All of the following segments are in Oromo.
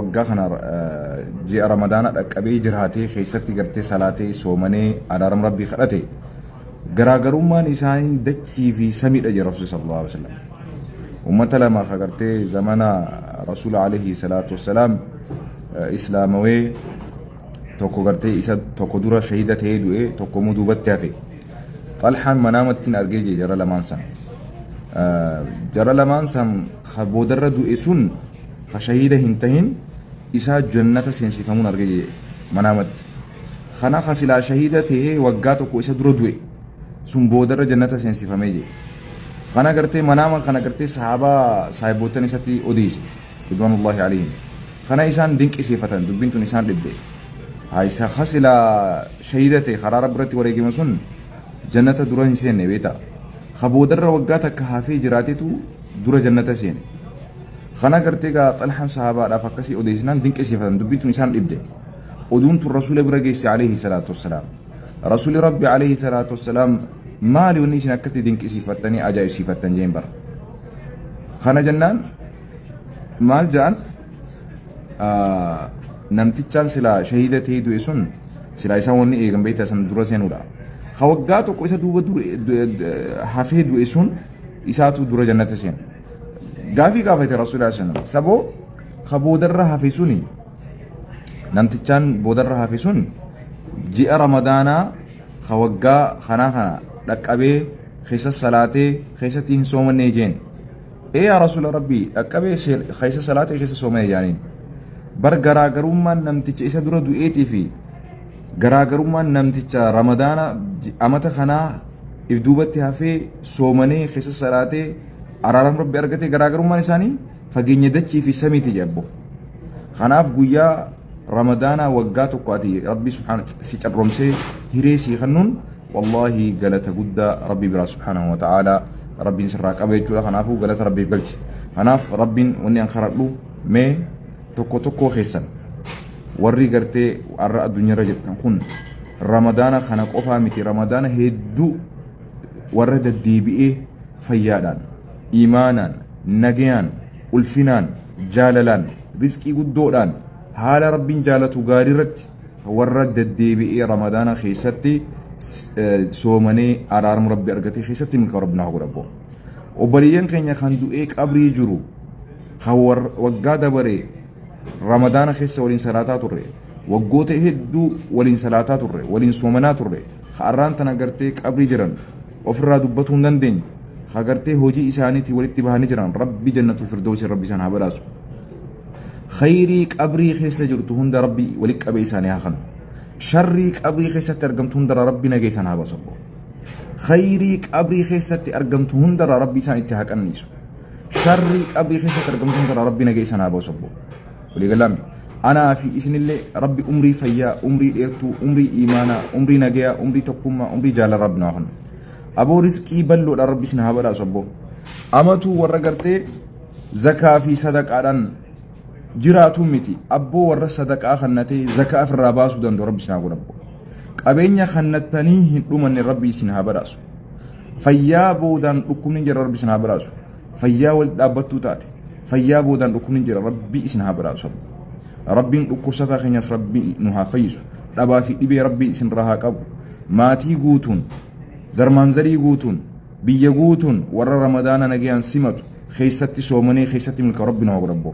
waggaa kana ji'a Ramadaana dhaqqabee jiraatee keessatti gartee salaatee soomanee araaram Rabbii kadhate garaagarummaan isaanii dachii fi samiidha jedha Rasuulli sallallahu alaihi wasallam. Ummata lama ka gartee zamana Rasuula alaihi salaatu wassalaam islaamawee tokko gartee isa tokko dura shahiida ta'ee du'e tokko immoo duubatti hafe. Xalhaan manaamattiin argee jee jara lamaan san. Jara lamaan san ka boodarra du'e sun ka shahiida hin tahin isaa jannata seensifamuun argee jee manaamatti. Kana ka silaa shahiida tahee waggaa tokko isa dura du'e sun boodarra jannata seensifamee jee. Kana gartee manaama kana gartee sahaabaa saahiboottan isatti odeesse. Ridwaanullaahi alayhim. Kana isaan dinqisiifatan dubbiin tun isaan dhibde. Haa isa ka silaa shahiida ta'e karaa Rabbi irratti wareegame sun jannata dura hin seenne beektaa. Ka boodarra waggaa takka hafee jiraatetu dura jannata seene. Kana gartee gaa Xalhaan sahaabaadhaaf akkasii odeessinaan dinqisiifatan dubbiin tun isaan dhibde. Oduun tun Rasuula bira geesse alayhi salaatu wassalaam. Rasuuli Rabbi alayhi salaatu wassalaam maali wanni isin akkatti dinqisiifattanii ajaa'ibsiifattan jeen bara. Kana jennaan maal ja'an namtichaan silaa shahiida ta'ee du'e sun silaa isaan wanni eegan beektaa san dura seenuudha. Ka waggaa tokko isa duuba hafee du'e sun isaatu dura jannata seena. Gaafii gaafate Rasuulaa sallam saboo ka boodarra hafe suni namtichaan boodarra hafe sun ji'a Ramadaanaa ka waggaa kanaa kana dhaqqabee keessa salaatee keessatti hin soomannee jeen. Ee yaa Rasuula Rabbii dhaqqabee keessa salaatee keessa soomane jaaniin. Bar garaagarummaan namticha isa dura du'eetii fi garaagarummaan namticha Ramadaana amata kanaa if duubatti hafee soomanee keessa salaatee araaram Rabbi argatee garaagarummaan isaanii fageenya dachii fi samiiti jedhe abbo. Kanaaf guyyaa Ramadaanaa waggaa tokko ati Rabbi subhaana si carroomsee hiree sii kennuun wallaahi galata guddaa Rabbi biraa subhaanahu wa ta'aalaa Rabbiin sirraa qaba jechuudha. Kanaafuu galata Rabbiif galchi. Kanaaf Rabbiin wanni an karadhu mee tokko tokkoo keessan warri gartee har'a addunyaarra jirtan kun Ramadaana kana qofaa miti Ramadaana hedduu warra deddeebi'ee fayyaadhaan, imaanaan, nagayaan, ulfinaan, jaalalaan, rizqii guddoodhaan haala Rabbiin jaalatu gaarii irratti warra deddeebi'ee Ramadaana keessatti soomanee araarama Rabbi argatee keessatti milkaa'u Rabbi naa godha abboo. Obboleeyyan keenya kan du'ee qabrii jiru kan waggaa dabaree Ramadaana keessa waliin salaataa turre waggoota hedduu waliin salaataa turre waliin soomanaa turre har'aan tana gartee qabrii jiran ofirraa dubbatuu hin dandeenye ka gartee hojii isaaniitii walitti bahanii jiran Rabbi jannatul firdawsi Rabbi isaan haa badhaasu. Khayrii qabrii keessa jirtu hunda Rabbi walitti qabee isaanii haa kennu. Sharrii qabrii keessatti argamtu hundarraa Rabbi nagaa isaan haa baasu. Khayrii qabrii keessatti argamtu hundarraa Rabbi isaan itti haa qanniisu. Sharrii qabrii keessatti argamtu hundarraa Rabbi nagaa isaan haa baasu. Walii galaami. Anaa fi isinillee Rabbi umrii fayyaa, umrii dheertuu, umrii iimaanaa, umrii nagayaa, umrii tokkummaa, umrii jaalala Rabbi naa kennu. Aboo rizqii bal'oodhaan Rabbi isin haa badhaasu abboo. Amatuu warra gartee zakaa fi sadaqaadhaan jiraatu miti. Abboo warra sadaqaa kannatee zakaa ofirraa baasuu danda'u Rabbi isin haa godhu abboo. Qabeenya kannattanii hin dhumanne Rabbi isin haa badhaasu. Fayyaa boodaan dhukkubni jira Rabbi isin haa badhaasu. Fayyaa wal dhaabbattuu taate. Fayyaa boodaan dhukkubni jira Rabbi isin haa badhaasu. Rabbiin dhukkubsataa keenyas Rabbi nu haa fayyisu. Dhabaa fi dhibee Rabbi isin irraa haa qabu. Maatii guutuun, zarmaanzarii guutuun, biyya guutuun warra Ramadaana nagayaan simatu keessatti soomanee keessatti milkaa'u Rabbi nu haa godhu abboo.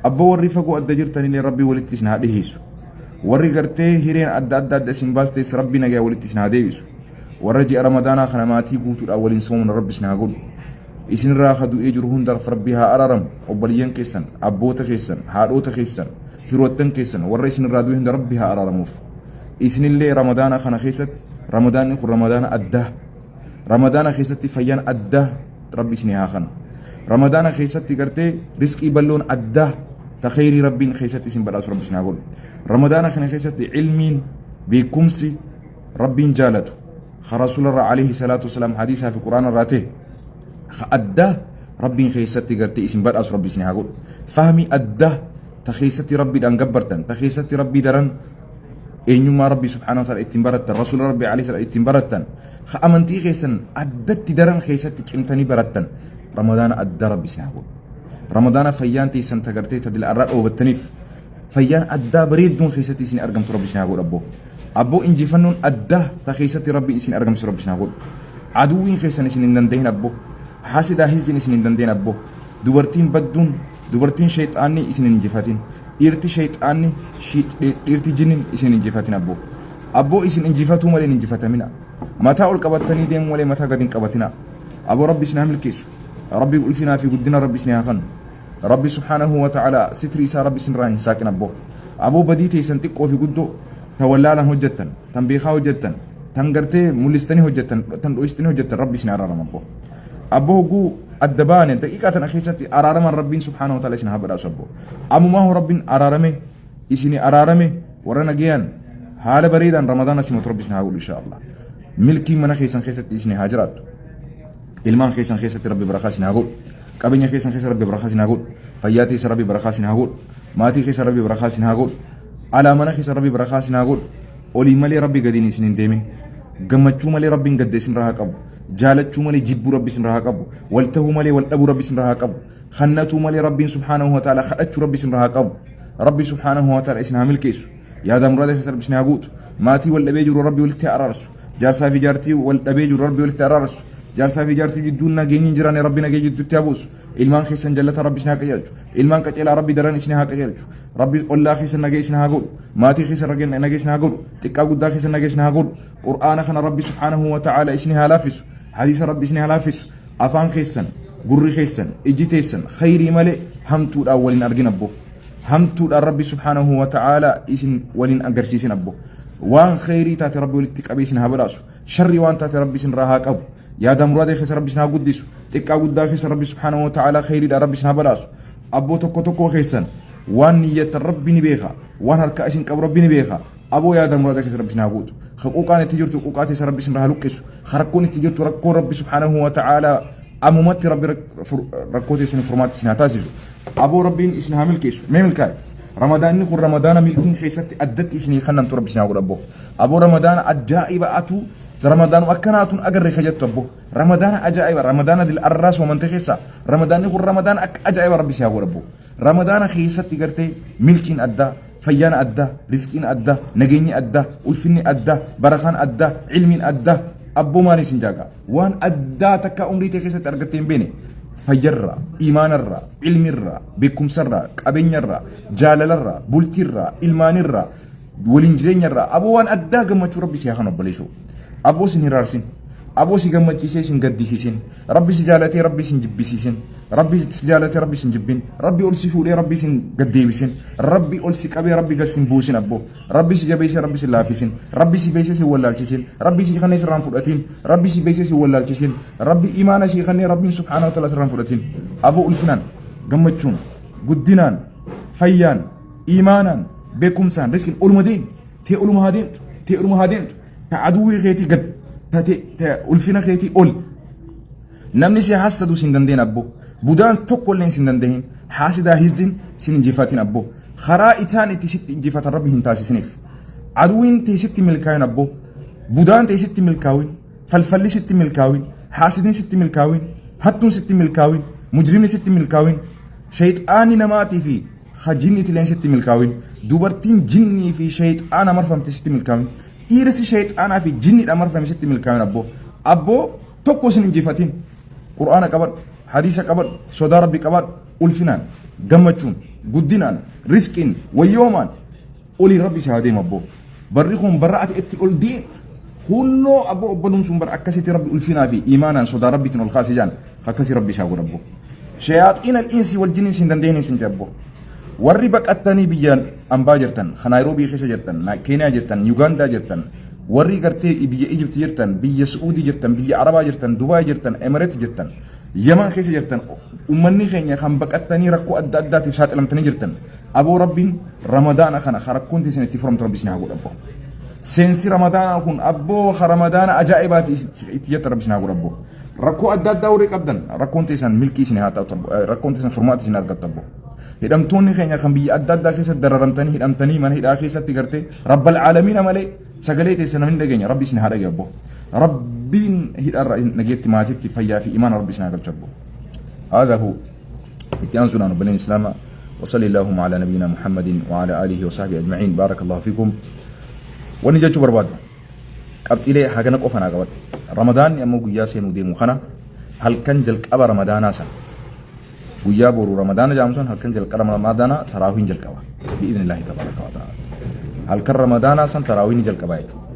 Abboo warri fagoo adda jirtanillee Rabbi walitti isin haa dhiheessu. Warri gartee hireen adda adda adda isin baastees Rabbi nagaya walitti isin haa deebisu. Warra ji'a Ramadaanaa kana maatii guutuudhaan waliin sooman Rabbi isin haa godhu. Isinirraa ka du'ee jiru hundaaf Rabbi haa araaramu. Obboleeyyan keessan, abboota keessan, haadhoota keessan, firoottan keessan warra isinirraa du'e hunda Rabbi haa araaramuuf. Isinillee Ramadaana kana keessatti Ramadaanni kun Ramadaana addaa. Ramadaana keessatti fayyaan addaa Rabbi isinii haa kennu. Ramadaana keessatti gartee rizqii bal'oon addaa ta kheyrii Rabbiin keessatti isin badhaasu Rabbi isin haa godhu. Ramadaana kana keessatti ilmiin beekumsi Rabbiin jaalatu ka Rasuularraa alayhi salaatu wasalaam hadiisaa fi Qur'aana irraa ta'e ka addaa Rabbiin keessatti gartee isin badhaasu Rabbi isin haa godhu. Fahmii addaa ta keessatti Rabbiidhaan gabbartan ta keessatti Rabbii daran eenyummaa Rabbii subhaanahu wa ta'ala ittiin barattan Rasuula Rabbii alayhi salaam ittiin barattan ka amantii keessan addatti daran keessatti cimtanii barattan Ramadaana addaa Rabbi isin haa godhu. Ramadaana fayyaan teessan ta gartee ta dila irraa dhoobattaniif Fayyaan addaa bareedduun keessatti isin argamtu Rabbi isin haa godhu abboo. Abboo injifannoon addaa ta keessatti Rabbi isin argamsiisu Rabbi isin haa godhu. Aduwwiin keessan isin hin dandahin abboo. Hasidaa hisdiin isin hin dandahin abboo. Dubartiin badduun dubartiin shayxaanni isin hin injifatin. Dhiirti shayxaanni dhiirti jinnin isin hin injifatin abboo. Abboo isin injifatuu malee hin injifatamina. Mataa ol qabattanii deemuu malee mataa gadi hin qabatina. Aboo Rabbi isin haa milkeessu. Rabbi ulfinaa fi guddina Rabbi isin haa kennu. Rabbi subhaanahu wa ta'ala sitri isaa Rabbi isin irraa hin saaqin abboo. Aboo badii teessan xiqqoo fi guddoo ta wallaalaan hojjettan, tan beekaa hojjettan, tan gartee mul'istanii hojjettan, tan dho'istanii hojjettan Rabbi isin araarama abboo. Abboo hogguu adda baane daqiiqaa tana keessatti araaraman Rabbiin subhaanahu wa ta'ala isin haa badhaasu abboo. Ammumaa hoo Rabbiin araarame isin araarame warra nagayaan haala bareedaan Ramadaana simatu Rabbi isin haa godhu inshaa Allah. Milkiin mana keessan keessatti isin haa jiraattu. Ilmaan keessan keessatti Rabbi barakaa isin haa godhu. Qabeenya keessan keessa Rabbi barakaa isin haa godhu. Fayyaa teessa Rabbi barakaa isin haa godhu. Maatii keessa Rabbi barakaa isin haa godhu. Alaa mana keessa Rabbi barakaa isin haa godhu. Olii malee Rabbi gadiin isin hin deemin. Gammachuu malee Rabbiin gadda isin irraa haa qabu. Jaalachuu malee jibbuu Rabbi isin irraa haa qabu. Wal tahuu malee wal dhabuu Rabbi isin irraa haa qabu. Kannatuu malee Rabbiin subhaanahu wa ta'ala kadhachuu Rabbi isin irraa haa qabu. Rabbi subhaanahu wa ta'ala isin haa milkeessu. Yaada muraada keessa Rabbi isin haa guutu. Maatii wal dhabee jiru Rabbi walitti haa araarsu. Jaarsaa fi jaartii wal dhabee jiru Rabbi walitti haa araarsu. Jaarsaa fi jaartii jidduun nageenyi hin jiraanne Rabbi nageenya jidduutti haa buusu. Ilmaan keessan jallata Rabbi isin haa qajeelchu. Ilmaan qajeelaa Rabbi daran isin haa qajeelchu. Rabbi ollaa keessan nagee isin haa godhu. Maatii keessan nagee isin haa godhu. Xiqqaa guddaa keessan nagee isin haa godhu. Qur'aana kana Rabbi subhaanahu wa ta'ala isin haa laaffisu. Hadiisa Rabbi isin haa laaffisu. Afaan keessan, gurri keessan, iji teessan khayrii malee hamtuudhaan waliin argin abbo. Hamtuudhaan Rabbi subhaanahu wa ta'ala isin waliin agarsiisin abbo. Waan khayrii taate Rabbi walitti qabee isin haa badhaasu. Sharrii waan taate Rabbi isin irraa haa qabu. Yaada muraada keessa Rabbi isin haa guddisu. Xiqqaa guddaa keessa Rabbi subhaanahu wa ta'ala khayriidhaan Rabbi isin haa badhaasu. Abboo tokko tokkoo keessan waan niyyattan Rabbi ni beeka. Waan harkaa isin qabu Rabbi ni beeka. Aboo yaada muraada keessa Rabbi isin haa guutu. Ka quuqaan itti jirtu quuqaa teessa Rabbi isin irraa haa luqqisu. Ka rakkoon itti jirtu rakkoo Rabbi subhaanahu wa ta'ala ammumatti Rabbi rakkoo teessan furmaata isin haa taasisu. Aboo Rabbiin isin haa milkeessu. Mee milkaa'e. Ramadaanni kun ramadaana milkiin keessatti addatti isinii kennamtu Rabbi isin haa godhu abboo. Aboo ramadaana ajaa'iba atu ramadaanu akkanaatuun agarre ka jettu abboo. Ramadaana ajaa'iba ramadaana dil arraa soomante keessaa ramadaanni kun ramadaana akka ajaa'iba Rabbi isin haa godhu abboo. Ramadaana keessatti gartee milkiin addaa, fayyaan addaa, rizqiin addaa, nageenyi addaa, ulfinni addaa, barakaan addaa, ilmiin addaa abboo maaliin isin jaagaa? Waan addaa takka umrii tee keessatti argattee hin beene fayyarraa, imaanarraa, ilmirraa, beekumsarraa, qabeenyarraa, jaalalarraa, bultiirraa, ilmaanirraa, waliin jireenyarraa aboo waan addaa gammachuu rabbi si haa kan obboleessu. Aboo sin hiraarsin. Aboo si gammachiisee sin gaddisiisin. Rabbi si jaalatee rabbi sin jibbisiisin. Rabbi si jaalatee rabbi sin jibbin. Rabbi ol si fuudhee rabbi sin gaddeebisin. Rabbi ol si qabee rabbi gad sin buusin abboo. Rabbi si jabeessee rabbi sin laafisin. Rabbi si beeksee sin wallaalchisin. Rabbi si kannee sirraan fudhatin. Rabbi si beeksee sin wallaalchisin. Rabbi imaana si kannee rabbiin subhaanahu wa ta'ala sirraan fudhatin. Aboo ulfinaan, gammachuun, guddinaan, fayyaan, imaanaan, beekumsaan, riskiin oluma deemtu. Tee oluma haa deemtu. Tee oluma haa deemtu. Ta aduwwii keetii gad. Ta ta ulfina keetii ol. Namni si hassadu sin dandeen abbo. Budaan tokko illee sin dandahin. Haasidaa hisdin sin injifatin abbo. Karaa isaan itti sitti injifatan rabbi hin taasisiniif. Aduwwiin tee sitti milkaa'in abbo. Budaan tee sitti milkaa'in. Falfalli sitti milkaa'in. Haasidin sitti milkaa'in. Hattuun sitti milkaa'in. Mujrimni sitti milkaa'in. Shayxaanni namaatii fi ha jinniitileen sitti milkaa'in. Dubartiin jinnii fi shayxaana marfamte sitti milkaa'in. Dhiirsi shayxaanaa fi jinniidha marfame sitti milkaa'in abboo. Abboo tokko isin injifatin. Qur'aana qabadhu, hadiisa qabadhu, sodaa rabbi qabadhu, ulfinaan, gammachuun, guddinaan, riskiin, wayyoomaan olii rabbi si haa deemu abboo. Barri kun barra ati itti ol deemtu. Hunnoo abboo obboluun sun bara akkasitti rabbi ulfinaa fi imaanaan sodaa rabbiitiin ol kaase jaan akkasii rabbi isaa godha abboo. Shayaaxiin al-insi wal jinniin sin dandeenye sin jabbo. Warri baqattanii biyya ambaa jirtan, kan Naayiroobii keessa jirtan, Keeniyaa jirtan, Yugaandaa jirtan, warri gartee biyya Ijipti jirtan, biyya Su'uudii jirtan, biyya Arabaa jirtan, Dubaay jirtan, Emireet jirtan, Yaman keessa jirtan, uummanni keenya kan baqattanii rakkoo adda addaatiif saaxilamtanii jirtan. Aboo Rabbiin Ramadaana kana kan rakkoon teessan itti furamtu Rabbi isin haa godhu abboo. Seensi Ramadaana kun abboo kan Ramadaana ajaa'ibaati itti jettan Rabbi isin haa godhu abboo. Rakkoo adda addaa warri qabdan rakkoon teessan milkii isin haa ta'u rakkoon teessan furmaata isin argattu abboo. Hidhamtoonni keenya kan biyya adda addaa keessatti dararamtanii hidhamtanii mana hidhaa keessatti gartee rabbal caalamiina malee sagalee teessan namni dhageenya rabbi isin haa dhage abboo. Rabbiin hidhaarra nageetti maatiitti fayyaa fi imaana rabbi isin haa galchu abboo. Haadha hu itti aansuudhaan obboleen islaamaa وصلى اللهم على نبينا محمد وعلى آله وصحبه أجمعين. بارك الله فيكم. Wanni jechuu barbaadu qabxiilee hagana qofa naa qabadhu. Ramadaanni ammoo guyyaa seenuu deemu kana, halkan jalqaba Ramadaanaa san, guyyaa boru Ramadaana jedhamu san, halkan jalqaba Ramadaanaa taraawiin jalqaba بإذن الله تبارك وتعالى. Halkan Ramadaanaa san taraawiin ni jalqaba jechuudha.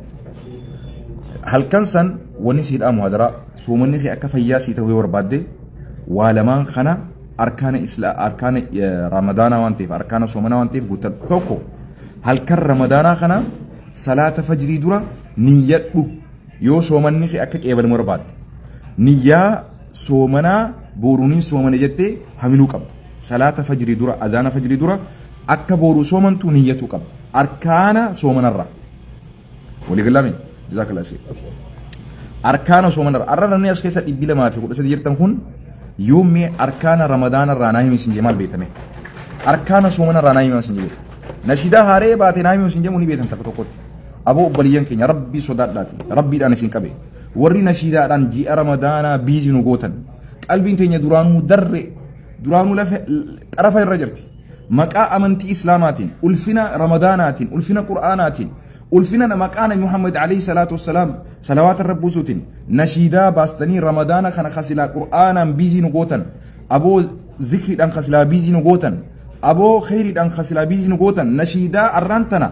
Halkan san wanni sii dhaamu, hadaraa, soomanni kee akka fayyaa sii ta'uu yoo barbaadde, waa lamaan kana, arkaana isla arkaana Ramadaanaa waan ta'eef, arkaana soomanaa waan ta'eef, guuttadhu. Tokko, halkan Ramadaanaa kana salaata fajrii dura niyyadhu. Yoo soomanni kee akka qeebalamu barbaadde, niyyaa soomanaa boruuniin soomane jettee hamiluu qabda. Salaata fajrii dura, azaana fajrii dura akka boruu soomantu niyyatuu qabda. Arkaana soomanarraa walii galame. جزاك الله خير. Arkaana soomanarraa arra namni as keessa 213 jirtan kun, yoommi arkaana Ramadaanarraa naa himi isin jee maal beetame? Arkaana soomanarraa naa himi isin jee nashidaa haaree baate naa himi isin jee ni beetan. Takka tokkotti, aboo obboleeyyan keenya, Rabbii sodaadhaati, Rabbiidhaan isin qabe. Warri nashiidaadhaan ji'a Ramadaanaa busy nu gootan, qalbiin teenya duraanuu darre, duraanuu lafa xarafa irra jirti. Maqaa amantii Islaamaatiin, ulfina Ramadaanaatiin, ulfina Qur'aanaatiin, ulfina maqaa Nabi Muhammad عليه الصلاة والسلام salawaata irra buusuutiin nashiidaa baastanii Ramadaana kana kasilaa Qur'aanaan busy nu gootan, aboo zikriidhaan kasilaa busy nu gootan, aboo kheyriidhaan kasilaa busy nu gootan, nashiidaa arraan tana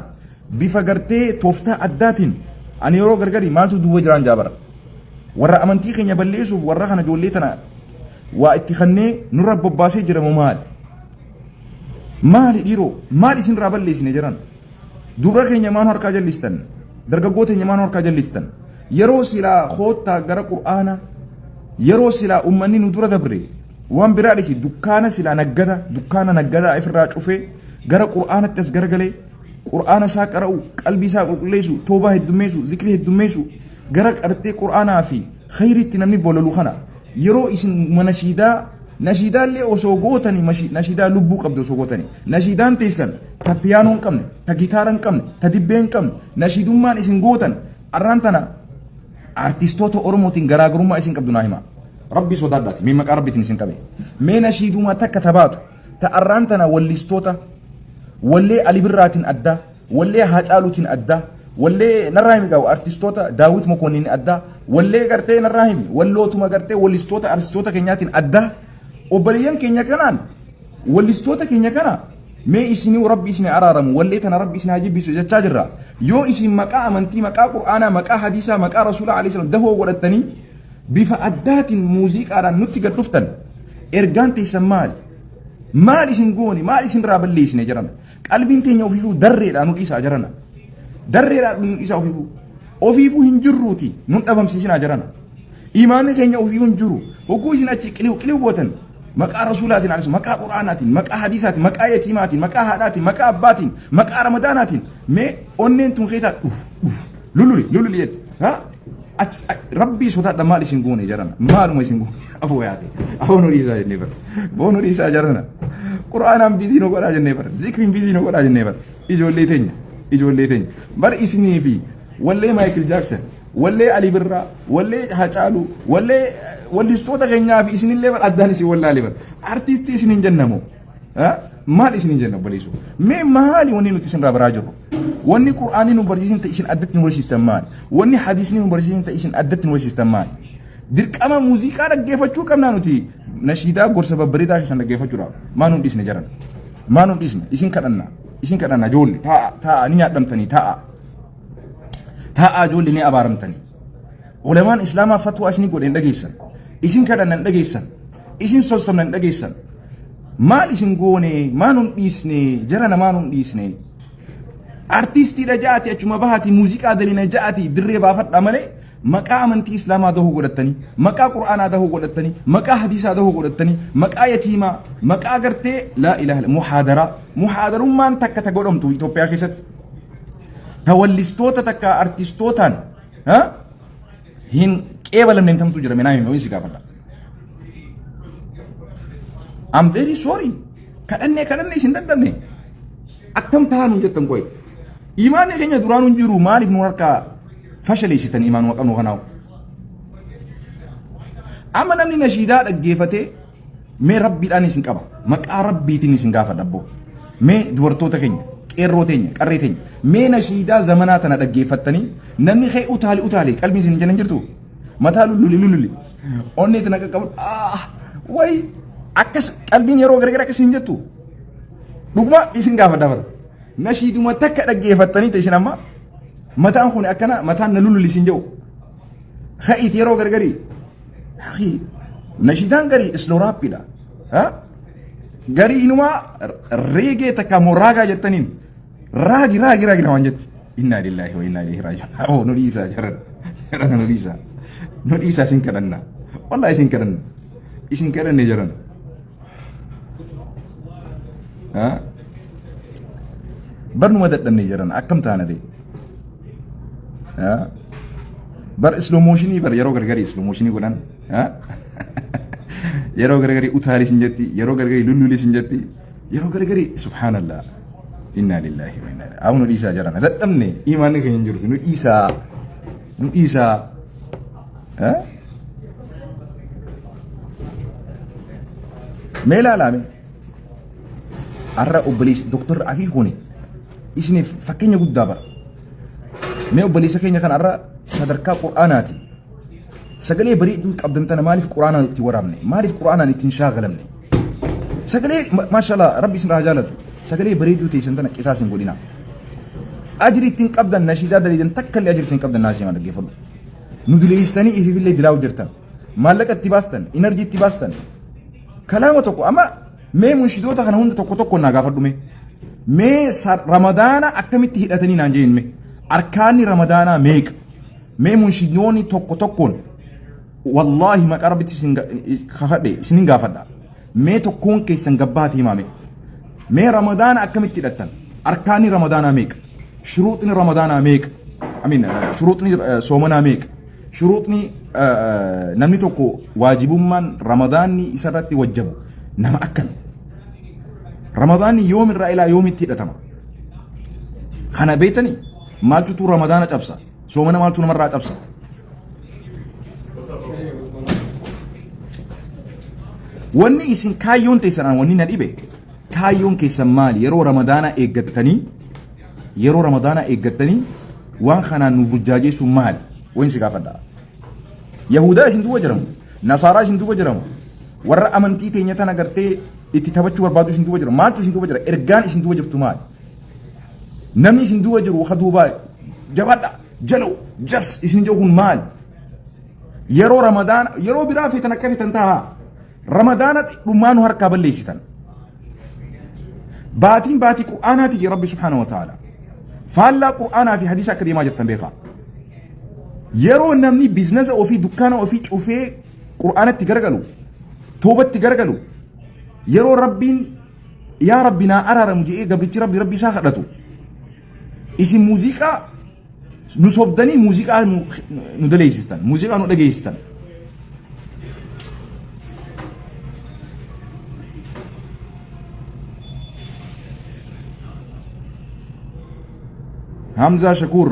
bifa gartee tooftaa addaatiin, ani yeroo gargari maaltu duuba jiraan jaabara, warra amantii keenya balleessuuf warra kana ijoollee tana waa itti kannee nurra bobbaasee jiramu. Maali, maali dhiiroo, maal isinirraa balleessine jiran? Dubra keenya maan harkaa jallistan? Dargaggoo teenya maan harkaa jallistan? Yeroo silaa koottaa gara Qur'aana, yeroo silaa ummanni nu dura dabre waan biraa dhisi, dukkaana silaa naggada, dukkaana naggadaa ifirraa cufee gara Qur'aanatti as garagalee Qur'aana isaa qara'u, qalbii isaa qulqulleessu, toobaa heddummeessu, zikrii heddummeessu, gara qartee Qur'aanaa fi khayriitti namni bololu kana, yeroo isin nashiidaa, nashiidaallee osoo gootanii, nashiidaa lubbuu qabdu osoo gootanii, nashiidaan teessan ta piyaanoo hin qabne, ta gitaara hin qabne, ta dibbee hin qabne, nashiidummaan isin gootan arraan tana artistoota Oromootiin garaagarummaa isin qabdu naa hima. Rabbi sodaadhaati, mee maqaa Rabbiitiin isin qabe. Mee nashiiduma takka tabaatu ta arraan tana wallistoota wallee Ali Birraatiin addaa, wallee Haacaaluutiin addaa, wallee narraa himi qabu, artistoota Daawit Mokonniin addaa, wallee gartee narraa himi, wallootuma gartee wallistoota artistoota keenyaatiin addaa, obboleeyyan keenya kanaan, wallistoota keenya kana, mee isinii Rabbi isin araaramu, wallee tana Rabbi isin haa jibbisu jechaa jirra. Yoo isin maqaa amantii, maqaa Qur'aanaa, maqaa hadiisaa, maqaa Rasuulaa عليه السلام dahoo godhattanii bifa addaatiin muuziqaadhaan nutti gad dhuftan, ergaan teessan maali? Maal isin goone? Maal isin irraa balleessine jedhama? Qalbiin teenya ofiifuu darreedhaa, nu dhiisaa jedhana. Darreedhaa nu dhiisaa, ofiifuu ofiifuu hin jirruuti, nun dhabamsiisinaa jedhana. Imaanni keenya ofiifuu hin jiru. Hogguu isin achi qiliw qiliw gootan, maqaa Rasuulaatiin alayhi, maqaa Qur'aanaatiin, maqaa hadiisaatiin, maqaa yatiimaatiin, maqaa haadhaatiin, maqaa abbaatiin, maqaa Ramadaanaatiin, mee onneen tun keetaa dhuf dhuf, lululi lululi jette. Ha, achi Rabbii sodaadha. Maal isin goone jedhana? Maaluma isin goone? Aboo yaate, aboo nu dhiisaa jennee bara, aboo nu dhiisaa jedhana. Qur'aanaan busy nu godhaa jennee bara, zikriin busy nu godhaa jennee bara. Ijoollee teenya, ijoollee teenya bar isinii fi wallee Maayikil Jaaksan, wallee Ali Birraa, wallee Hacaaluu, wallee wallistoota keenyaa fi isinillee bar addaan isin wallaalee bar. Artiistii isin hin jennamu, maal isin hin jenna obboleessu? Mee maali wanni nuti isin irraa baraa jirru? Wanni Qur'aanni nu barsiisin ta'e isin addatti nu barsiistan maali? Wanni hadiisni nu barsiisin ta'e isin addatti nu barsiistan maali? Dirqama muuziqaa dhaggeeffachuu qabnaa nuti nashiidaa gorsa babbareedaa keessan dhaggeeffachuudhaaf? Maa nu dhiisne jaran? Maa nu dhiisne? Isin kadhanna, isin kadhanna. Ijoollee, taa'a, taa'a, ni nyaadhamtanii. Taa'a, taa'a, ijoollee, ni abaaramtanii. Ulamaan Islaamaa fatwaa isin godhe hin dhageessan. Isin kadhanna hin dhageessan. Isin sossobna hin dhageessan. Maal isin goone? Maa nun dhiisne jarana? Maa nun dhiisne? Artiistiidha ja'ati, achuma bahati muuziqaa dalina ja'ati dirree baafadha malee, maqaa amantii Islaamaa dahoo godhattanii, maqaa Qur'aanaa dahoo godhattanii, maqaa hadiisaa dahoo godhattanii, maqaa yatiimaa, maqaa gartee لا إله إلا muhaadaraa, muhaadarummaan takka ta godhamtu Itoophiyaa keessatti ta wallistoota takka artistootaan hin qeebalamne tamtu jira? Minaa himi si gaafadha. I'm very sorry. Kadhannee kadhannee isin dadhabne. Akkam taanu jettan qoy? Imaanni keenya duraanuu hin jiru. Maaliif nu harkaa fashaleessitan imaanuma qabnu kanaa'u? Amma namni nashiidaa dhaggeeffatee, mee Rabbiidhaan isin qaba. Maqaa Rabbiitiin isin gaafadha abboo. Mee dubartoota keenya, qeerroo teenya, qarree teenya, mee nashiidaa zamanaa tana dhaggeeffattanii namni kee utaali utaali qalbiin isin hin jennan jirtu. Mataa lulluli lulluli. Onnee tana qaqqabu ah way akkas qalbiin yeroo gargar akkas hin jettu. Dhuguma isin gaafadha bara. Nashiiduma takka dhaggeeffattanii ta'e isin amma mataan kun akkana mataan na lulluli isin jedhu. Ka'iiti yeroo gargarii. Akhi, nashiidaan garii slow rapidha. Ha? Garii inumaa reegee takka immoo raagaa jettaniin raagi raagi raagi namaan jetti. Innaa lillaahi wa innaa ilaihi raaji'uun. Aboo nu dhiisaa jaran. Jaran nu dhiisaa. Nu dhiisaa isin kadhanna. Wallahi isin kadhanna. Isin kadhanne jaran. Ha? Barnuma dadhabne jaran akkam taana dee. Bar slow motionii bar yeroo gargarii slow motionii godhan. Yeroo gargarii utaalii sin jetti, yeroo gargarii lulluulii sin jetti, yeroo gargarii subhaanallah. Innaa lillaahi wa innaa ilaihi. Abu nu dhiisaa jarana. Dadhabne imaanni keenya hin jirtu nu dhiisaa. Nu dhiisaa. Mee ilaalaa mee. Har'a obboleessi Dooktar Afiif kuni isiniif fakkeenya guddaa bara. Mee obboleessa keenya kana har'a sadarkaa Qur'aanaati. Sagalee bareedduu qabdan tana maaliif Qur'aanaan itti waraabne? Maaliif Qur'aanaan ittiin shaagalamne? Sagalee maashaallah Rabbi isin haa jaalatu. Sagalee bareedduu teessan tana qisaas hin godhina. Ajri ittiin qabdan nashiidaa daleedan takka illee ajri ittiin qabdan naasii maa dhaggeeffadhu. Nu dileessitanii ififillee dilaa'u jirtan. Maallaqa itti baastan, inarjii itti baastan. Kalaama tokko amma mee munshidoota kana hunda tokko tokko naa gaafadhu mee. Mee ramadaana akkamitti hidhatanii naan jeen mee. Arkaanni ramadaanaa meeqa? Mee munshidoonni tokko tokkoon wallaahi maqaa rabbitti isin kakadhe isinin gaafadha. Mee tokkoon keessan gabbaati himaa mee. Mee ramadaana akkamitti hidhattan? Arkaanni ramadaanaa meeqa? Shuruuxni ramadaanaa meeqa? Amiin shuruuxni soomanaa meeqa? Shuruuxni namni tokko waajibummaan ramadaanni isarratti wajjabu nama akkami? Ramadaanni yoomirraa ilaa yoomitti hidhatama? Kana beektanii maaltutu ramadaana cabsa? Soomana maaltu namarraa cabsa? Wanni isin kaayyoon teessan wanni na dhibe kaayyoon keessan maali? Yeroo ramadaana eeggattanii yeroo ramadaanaa eeggattanii waan kanaan nu burjaajeessuun maali? Wayin si gaafadha. Yahudaa isin duuba jiramu, Nasaaraa isin duuba jiramu, warra amantii teenya tana gartee itti taphachuu barbaadu isin duuba jira. Maaltu isin duuba jira? Ergaan isin duuba jirtu maali? Namni isin duuba jiru ka duubaa jabaadha, jaloo, jas isin jiru kun maali? Yeroo ramadaana yeroo biraa feetan akka feetan ta'a. Ramadaana dhumaa nu harkaa balleessitan. Baatiin baatii Qur'aanaati jee Rabbi subhaanahu wa ta'ala. Faallaa Qur'aanaa fi hadiisa akka deemaa jirtan beekaa. Yeroo namni biizinasa ofii dukkaana ofii cufee Qur'aanatti garagalu, toobatti garagalu, yeroo Rabbiin yaa Rabbi naa araaramu jedhee gabrichi Rabbi Rabbi isaa kadhatu. Isin muuziqaa nu sobdanii muuziqaa nu daleessistan, muuziqaa nu dhageessistan. Hamzaa Shakuur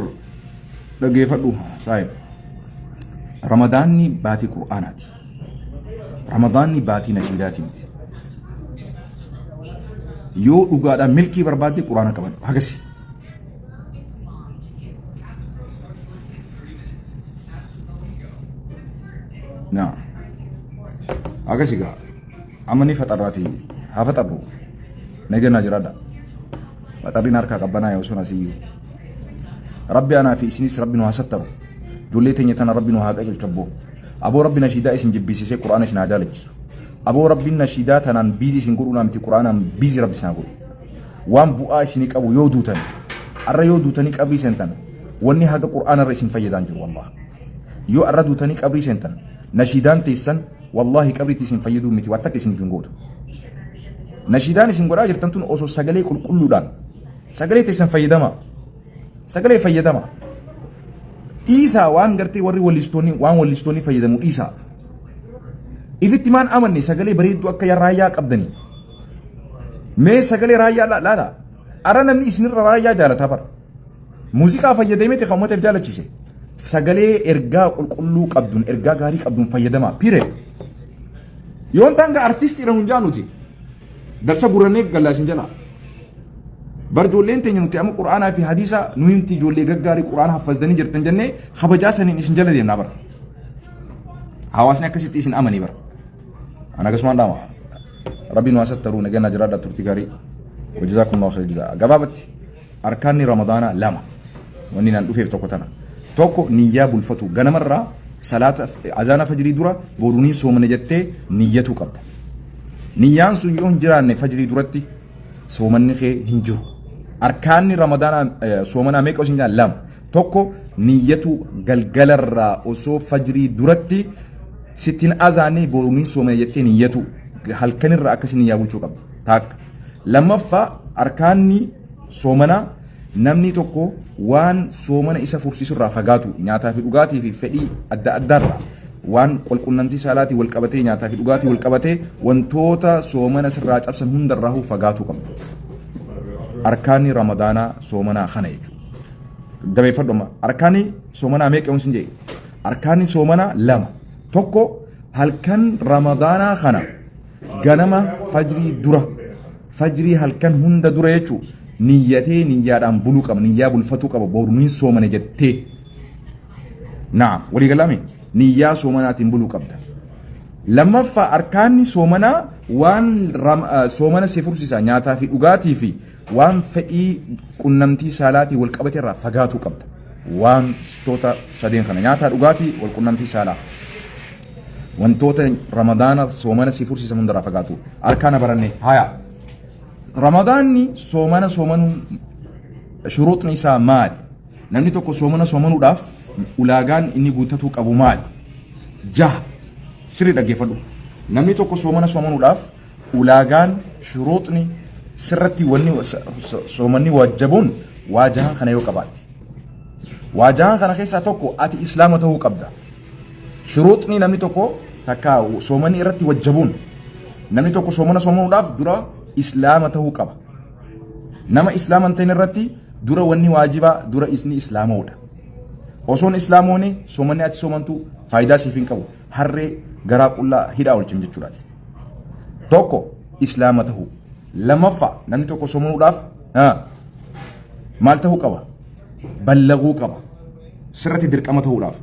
dhaggeeffadhu saahib. Ramadaanni baatii Qur'aanaati. Ramadaanni baatii nashiidaati miti. Yoo dhugaadhaan milkii barbaadde Qur'aana qabadhu. Hagasi. Naa. Akkasi gaa. Amma ni faxarraati. Haa faxarru. Naganaa jiraadha. Faxarriin harkaa qabbanaa yoo sun asiyyuu. Rabbi anaa fi isinis rabbi nu haa sattaru. Ijoollee teenya tana rabbi nu haa qajeelchu abboo. Aboo rabbi nashiidaa isin jibbisiisee quraana isin haa jaalachisu. Aboo rabbiin nashiidaa tanaan biizii isin godhuunaa miti quraanaan biizii rabbi isin haa godhu. Waan bu'aa isinii qabu yoo duutan arra yoo duutanii qabrii seentan wanni haga qur'aana irra isin fayyadaan jiru wallah. Yoo arra duutanii qabrii seentan nashiidaan teessan wallaahi qabriitti isin fayyaduu miti waan takka isiniif hin gootu. Nashiidaan isin godhaa jirtan tun osoo sagalee qulqulluudhaan sagalee teessan fayyadama. Sagalee fayyadama. Dhiisaa waan gartee warri wallistoonni waan wallistoonni fayyadamu dhiisaa. Ifitti maan amanne sagalee bareedduu akka raayyaa qabdanii. Mee sagalee raayyaa laala. Ara namni isinirra raayyaa jaalataa bara. Muuziqaa fayyadameeti kan uummataaf jaalachise. Sagalee ergaa qulqulluu qabduun ergaa gaarii qabduun fayyadamaa. Pire. Yoon taanga artistiidha nun jaanuti. Darsa gurrannee gallaa isin jalaa. Bar ijoolleen teenya nuti amma Qur'aanaa fi hadiisa nu himti ijoollee gaggaarii Qur'aana haffazdanii jirtan jennee kabajaa saniin isin jala deemnaa bara. Hawaasni akkasitti isin amanii bara. Ana akkasumaan dhaama. Rabbiin waa sattaruu nageenya jiraadha turtii gaarii. Wajazaakumullahu khayr jazaa. Gabaabatti arkaanni Ramadaanaa lama. Wanni naan dhufeef tokko tana. Tokko niyyaa bulfatu ganamarraa salaata azaana fajrii dura boruunii soomana jettee niyyatuu qabda. Niyyaan sun yoo hin jiraanne fajrii duratti soomanni kee hin jiru. Arkaanni Ramadaanaa soomanaa meeqa isin jaan lama. Tokko niyyatu galgalarraa osoo fajrii duratti sittiin azaanee boruunii soomana jettee niyyatu halkanirraa akkasii niyyaa bulchuu qabda. Takka. Lammaffaa arkaanni soomanaa namni tokko waan soomana isa fursiisurraa fagaatu nyaataa fi dhugaatii fi fedhii adda addaarraa waan walqunnamtii saalaatii wal qabatee nyaataa fi dhugaatii wal qabatee wantoota soomana sirraa cabsan hundarraa fagaatuu qabda. Arkaanni Ramadaanaa soomanaa kana jechuudha. Gabeeffadhu amma arkaanni soomanaa meeqa yoon sin jedhe arkaanni soomanaa lama tokko halkan Ramadaanaa kana ganama fajrii dura fajrii halkan hunda dura jechuudha niyyatee niyyaadhaan buluu qaba niyyaa bulfatuu qaba boru niin soomane jettee naam walii galame niyyaa soomanaatiin buluu qabda. Lammaffaa arkaanni soomanaa waan soomana si fursiisa nyaataa fi dhugaatii fi waan fedhii qunnamtii saalaatii wal qabate irraa fagaatuu qabda. Wantoota sadeen kana nyaataa dhugaatii wal qunnamtii saalaa. Wantoota Ramadaana soomana si fursiisan hundarraa fagaatu. Arkaana baranne haya. Ramadaanni soomana soomanuun shuruuxni isaa maali? Namni tokko soomana soomanuudhaaf ulaagaan inni guuttatuu qabu maali? Jaha. Sirrii dhaggeeffadhu. Namni tokko soomana soomanuudhaaf ulaagaan shuruuxni sirratti wanni soomanni wajjabuun waa jahan kana yoo qabaatte. Waa jahan kana keessaa tokko ati islaama ta'uu qabda. Shuruuxni namni tokko takka soomanni irratti wajjabuun namni tokko soomana soomanuudhaaf dura islaama ta'uu qaba. Nama islaama hin ta'in irratti dura wanni waajibaa dura isni islaama'uudha. Osoon islaamooni soomanni ati soomantu faayidaa siif hin qabu. Harree garaa qullaa hidhaa olchin jechuudhaati. Tokko islaama ta'uu. Lammaffaa namni tokko soomanuudhaaf maal ta'uu qaba? Ballaguu qaba. Sirratti dirqama ta'uudhaaf.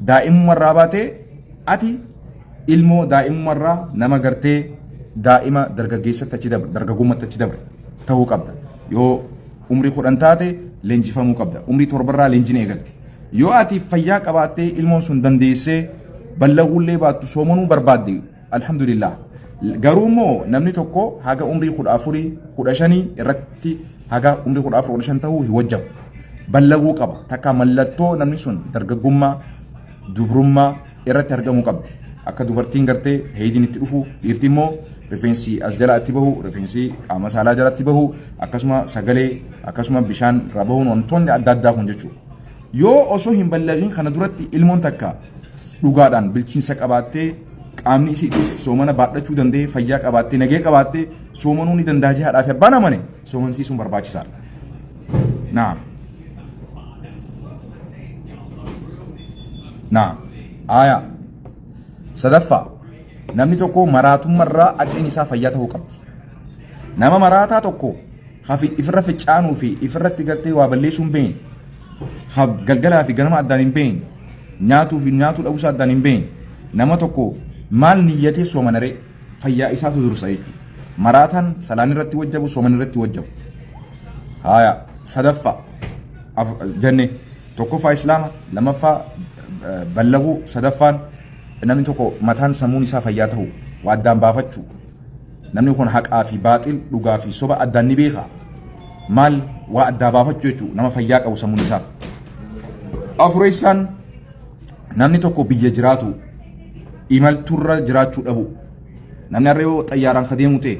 Daa'imummarraa baatee ati ilmoo daa'imummarraa nama gartee daa'ima dargaggeessatti achi dabre dargaggummatti achi dabre ta'uu qabda. Yoo umrii 10 taate leenjifamuu qabda. Umrii torbarraa leenjiin eegalti. Yoo ati fayyaa qabaattee ilmoon sun dandeessee ballaguullee baattu soomanuu barbaadde alhamdulillah. Garuu immoo namni tokko haga umrii 14 15 irratti haga umrii 14 15 ta'uu hin wajjabu. Ballaguu qaba. Takka mallattoo namni sun dargaggummaa dubrummaa irratti argamuu qabdi. Akka dubartiin gartee heeyidiin itti dhufu dhiirti immoo rifeensi as jalaa itti bahu rifeensi qaama saalaa jalatti bahu akkasuma sagalee akkasuma bishaan irraa bahuun wantoonni adda addaa kun jechuudha. Yoo osoo hin ballagiin kana duratti ilmoon takka dhugaadhaan bilchiinsa qabaattee qaamni isiitis soomana baadhachuu danda'ee fayyaa qabaattee nagee qabaattee soomanuu ni danda'a jee haadhaa fi abbaan amane soomansiisuun barbaachisaadha. Naam. Naam. Aayaa. Sadaffaa namni tokko maraatummarraa aqliin isaa fayyaa ta'uu qabdi. Nama maraataa tokko hafi ifirra ficcaanuu fi ifirratti gartee waa balleessuu hin beekne ha galgalaa fi ganama addaan hin beekne nyaatuu fi nyaatuu dhabuusaa addaan hin beekne nama tokko maal niyyatee soomanaree fayyaa isaatu dursa jechuudha. Maraataan salaan irratti wajjabu sooman irratti wajjabu. Haaya sadaffaa jenne tokkoffaa islaama lamaffaa ballaguu sadaffaan namni tokko mataan sammuun isaa fayyaa ta'u waa addaan baafachuu Namni kun haqaa fi baaxil, dhugaa fi soba addaan ni beeka. Maal waa addaa baafachuu jechuudha nama fayyaa qabu sammuun isaa. Afureessaan namni tokko biyya jiraatu imalturra jiraachuu dhabu. Namni har'a yoo xayyaaraan ka deemu ta'e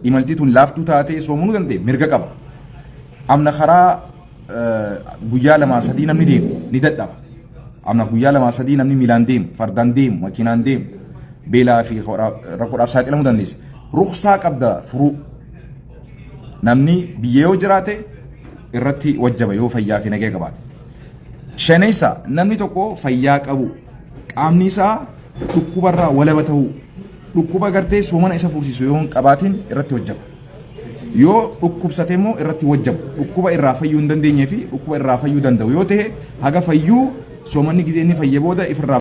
imaltii tun laaftuu taatee soomanuu danda'e mirga qaba. Amna karaa guyyaa lamaa sadii namni deemu ni dadhaba. Amna guyyaa lamaa sadii namni miilaan deemu, fardaan deemu, makiinaan deemu, beelaa fi rakkoodhaaf saaxilamuu dandeessa. Ruksaa qabda furuu. Namni biyya yoo jiraate irratti wajjaba yoo fayyaa fi nagaya qabaate. Shaneessa namni tokko fayyaa qabu qaamni isaa dhukkubarraa walaba ta'uu. Dhukkuba gartee soomana isa fursiisu yoo hin qabaatin irratti hojjaba. Yoo dhukkubsate immoo irratti wajjabu. Dhukkuba irraa fayyuu hin dandeenyee fi dhukkuba irraa fayyuu danda'u yoo ta'e, haga fayyuu soomanni gizee inni fayye booda ifirraa